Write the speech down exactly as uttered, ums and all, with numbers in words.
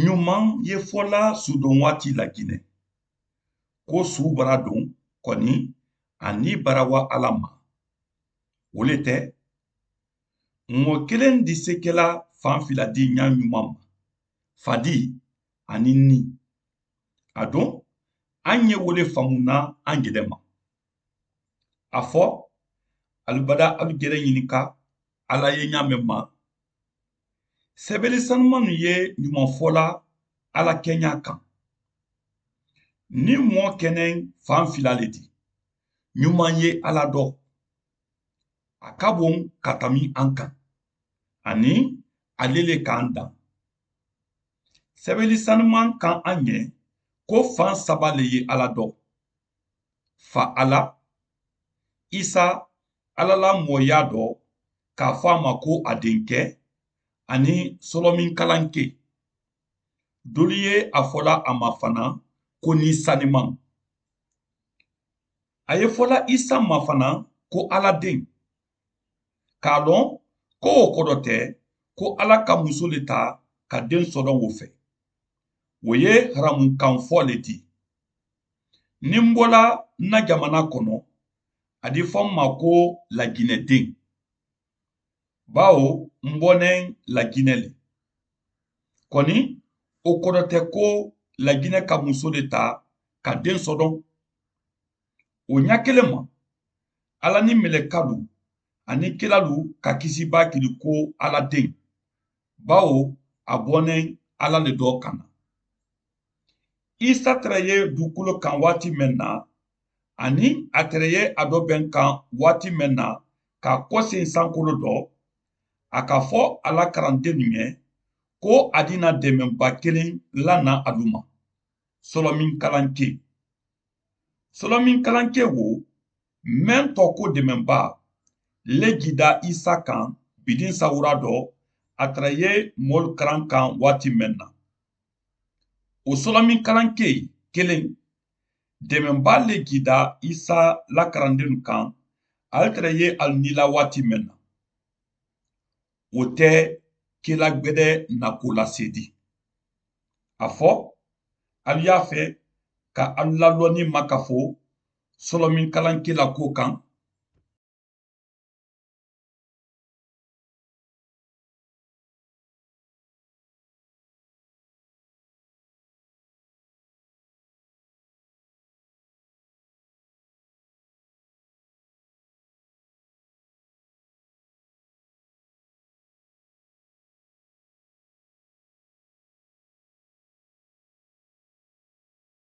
Ɲuman ye fo la suudon waati lajinɛ ko suu bara don kɔni a ni bara wa ala ma. Wo le tɛ ŋɔ kelen di se kɛla fan fila di ɲa ɲuman ma, fadi ani ni a don. An ye wo le faamu na an gɛlɛ ma. A fɔ, alibada alu gɛlɛ ɲininka ala ye ɲa mɛn ma. Sɛbɛli sanumanu ye ɲumanfɔla ala kɛɲa kan. Ni mɔ kɛnɛ fan fila le di. Ɲuman ye ala dɔ, a ka bon ka tami an kan, ani ale le k'an dan. Sɛbɛli sanuman kan an ɲɛ ko fan saba le ye ala dɔ. Fa ala, isa, ala la mɔya dɔ, k'a fɔ a ma ko a denkɛ, ani sɔlɔminkalanke. Dolu ye a fɔla a ma fana ko ni saniman. A ye fɔla isa ma fana ko ala den. K'a lɔn ko wo kɔdɔ tɛ ko ala ka muso le ta ka den sɔdɔn wo fɛ. Wo ye haramukan fɔ le di. Ni n bɔla n na jamana kɔnɔ, a di fɔ n ma ko lajinɛden. Bawo n bɔnɛ lajinɛ le. Kɔni o kɔdɔ tɛ ko lajinɛ ka muso le ta ka den sɔdɔn. O ɲa kelen ma, ala ni mɛlɛkalu ani kiralu ka kisi b'a kili ko ala den. Bawo a bɔnɛ ala le dɔ kan na. Isa tɛrɛ ye dukolo kan waati mɛn na, ani a tɛrɛ ye a dɔ bɛn kan waati mɛn na, ka kɔsen sankolo dɔ, a ka fɔ ala karandennu ye ko a dina dɛmɛba kelen lana alu ma. Sɔlɔminkalanke. Sɔlɔminkalanke wo, mɛn tɔ ko dɛmɛba le jida isa kan, bidin sawura dɔ, a tɛrɛ ye mɔlu karan kan waati mɛn na. O sɔlɔminkalanke kelen, dɛmɛba le jida isa la karandennu kan, ale tɛrɛ ye alu nila waati mɛn na. O tɛ kela gbɛdɛ nako lase di. A fɔ, alu y'a fɛ ka alu lalɔni ma ka fo sɔlɔminkalanke la ko kan,